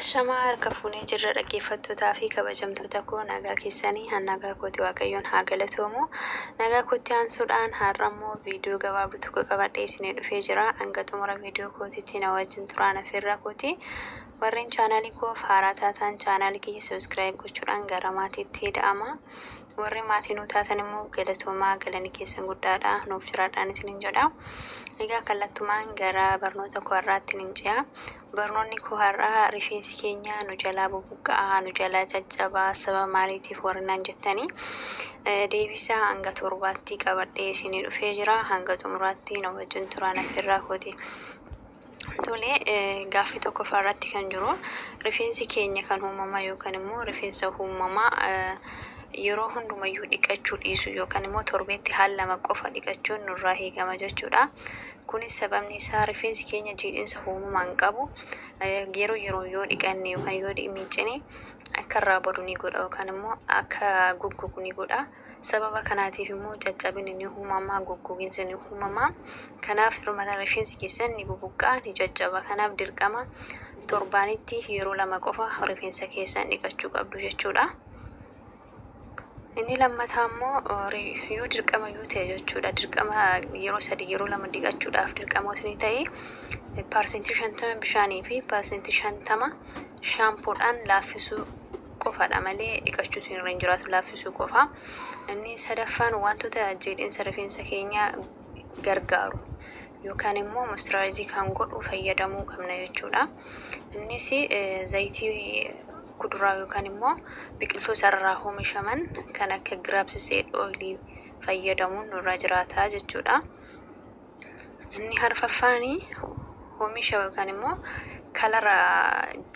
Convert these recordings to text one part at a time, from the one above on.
Ashamaa harka fuunee jirra dhaggeeffattootaa fi kabajamtoota koo, nagaa keessanii? Han nagaa kooti, Waaqayyoon haa galatoomu. Nagaa kootti aansuudhaan har'ammoo viidiyoo gabaabduu tokko qabadhee isinii dhufee jira. Hanga xumura viidiyoo kootitti na wajjin turaan afeerraa kooti. Warreen chaanaalii koof haaraa taatan chaanaalii kiyya subscribe gochuudhaan gara maatiitti hidhama. Warri maatii nuu taatan immoo galatoomaa, galanii keessan guddaadha, nuuf jiraadhaan isiniin jedha. Egaa kallattumaan gara barnoota koo har'aatti nin ce'a. Barnoonni koo har'aa rifeensi keenya nu jalaa bubuqqa'aa, nu jalaa caccabaa, sababa maaliitiif warri naan jettanii, deebisaa hanga torbaatti qabadhee isinii dhufee jira. Hanga xumuraatti na wajjin turaan afeerraa kooti. Tole, gaaffii tokkoffaa irratti kan jiru, rifeensi keenya kan uumamaa yookaan immoo rifeensa uumamaa yeroo hundumayyuu dhiqachuu dhiisuu yookaan immoo torbeetti haal lama qofa dhiqachuun nurraa eegama jechuudha. Kunis sababni isaa rifeensi keenya jiidhinsa uumamaan qabu yeroo yeroo yoo dhiqanne yookaan yoo miiccine akka irraa badu ni godha yookaan immoo akka goggogu ni godha. Sababa kanaatiif immoo caccabinni ni uumama, goggoginsi ni uumama. Kanaaf rifeensi keessan ni bubuqqa'a, ni caccaba. Kanaaf dirqama torbaanitti yeroo lama qofa rifeensa keessan dhiqachuu qabdu jechuudha. Inni lammataa immoo yoo dirqama yoo ta'e jechuudha. Dirqama yeroo sadi, yeroo lama dhiqachuudhaaf dirqama osoo ta'e, 50% bishaanii fi 50% shaampoodhaan laaffisuu qofadha malee dhiqachuutu irra hin jiraatu, laaffisuu qofa. Inni sadaffaan wantoota jiidhinsa rifeensa keenyaa gargaaru yookaan immoo moisturize kan godhu fayyadamuu qabna jechuudha. Innis zayitii kuduraa yookaan immoo biqiltoota irraa oomishaman kan akka grapeseed oil fayyadamuun nurra jiraata jechuudha. Inni arfaffaani oomisha yookaan immoo color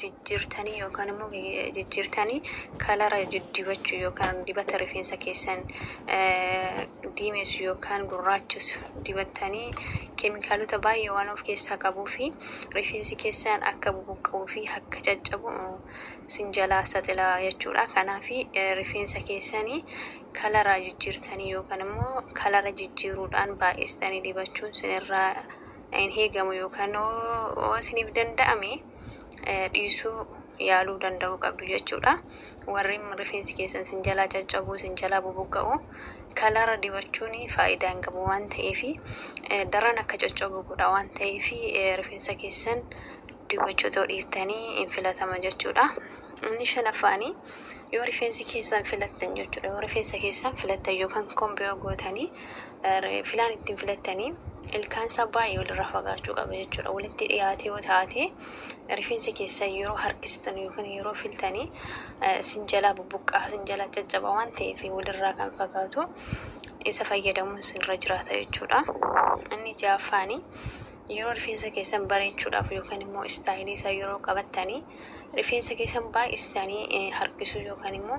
jijjiirtanii yookaan immoo jijjiirtanii color dibachuu yookaan dibata rifeensa keessan diimessu yookaan gurraachisu dibattanii keemikaalota baay'ee waan of keessaa qabuu fi rifeensi keessan akka bubuqqa'uu fi akka caccabu sin jalaa saaxila jechuudha. Kanaaf rifeensa keessanii color jijjiirtanii yookaan immoo color jijjiiruudhaan baay'istanii dibachuun sinirraa hin eegamu yookaan yoo isiniif danda'ame dhiisuu yaaluu danda'uu qabdu jechuudha. Warreen rifeensi keessan sin jalaa caccabuu, sin jalaa bubuqqa'u, color dibachuun faayidaa hin qabu waan ta'eef, daran akka caccabu godha waan ta'eef, rifeensa keessan dibachuu otoo dhiiftanii hin filatama jechuudha. Inni shanaffaanii yoo rifeensi keessan filattan jechuudha. Yoo rifeensa keessan filattan yookaan comb gootanii filaan ittiin filattanii ilkaan isaa baay'ee walirraa fagaachuu qaba jechuudha. Walitti dhiyaatee yoo taate rifeensi keessan yeroo harkistan yookaan yeroo filtanii sin jalaa bubuqqaa, sin jalaa caccaba waan ta'eef, walirraa kan fagaatu isa fayyadamuun sinirra jiraata jechuudha. Inni ja'affaanii yeroo rifeensa keessan bareechuudhaaf yookaan immoo style isaa yeroo qabattanii rifeensa keessan baay'istanii harkisuu yookaan immoo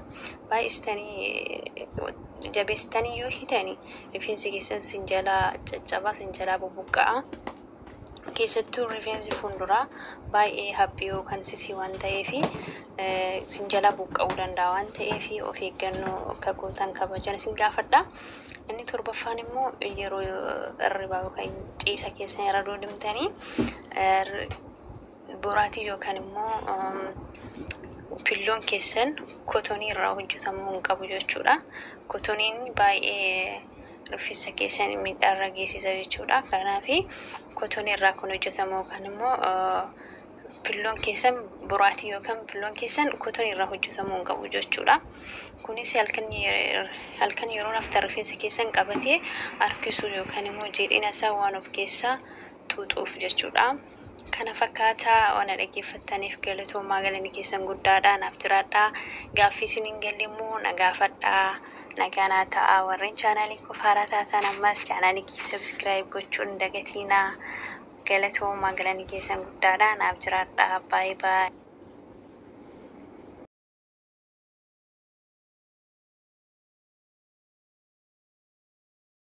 baay'istanii jabeessitanii yoo hitanii rifeensi keessan sin jalaa caccabaa, sin jalaa bubuqqa'a. Keessattuu rifeensi fuulduraa baay'ee haphii yookaan sisii waan ta'eef sin jalaa buqqa'uu danda'a waan ta'eef, of eeggannoo akka gootan kabajan isin gaafadha. Inni torbaffaan immoo yeroo hirribaa yookaan ciisa keessan irra deemtanii boraatii yookaan immoo pillown keessan cotton irraa hojjetamuu hin qabu jechuudha. Cottoniin baay'ee rifeensa keessan miidhaa irra geessisa jechuudha. Kanaaf cotton irraa kan hojjetamu yookaan immoo pillown keessan, boraatii yookaan pillown keessan cotton irraa hojjetamuu hin qabu jechuudha. Kunis halkan yeroo raftan rifeensa keessan qabatee harkisuu yookaan immoo jiidhina isaa waan of keessaa xuuxuuf jechuudha. Kana fakkaataa. Waan dhaggeeffattaniif galatoomaa, galanni keessan guddaadha. Naaf jiraadhaa. Gaaffii isin hin galle immoo na gaafadhaa. Nagaa naa ta'a. Warreen chaanaalii koo haaraa taatan ammas chaanaalii kiyya subscribe gochuun hin dagatinaa. Galatoomaa, galanni keessan guddaadha. Naaf jiraadhaa. Baay'ee baay'ee.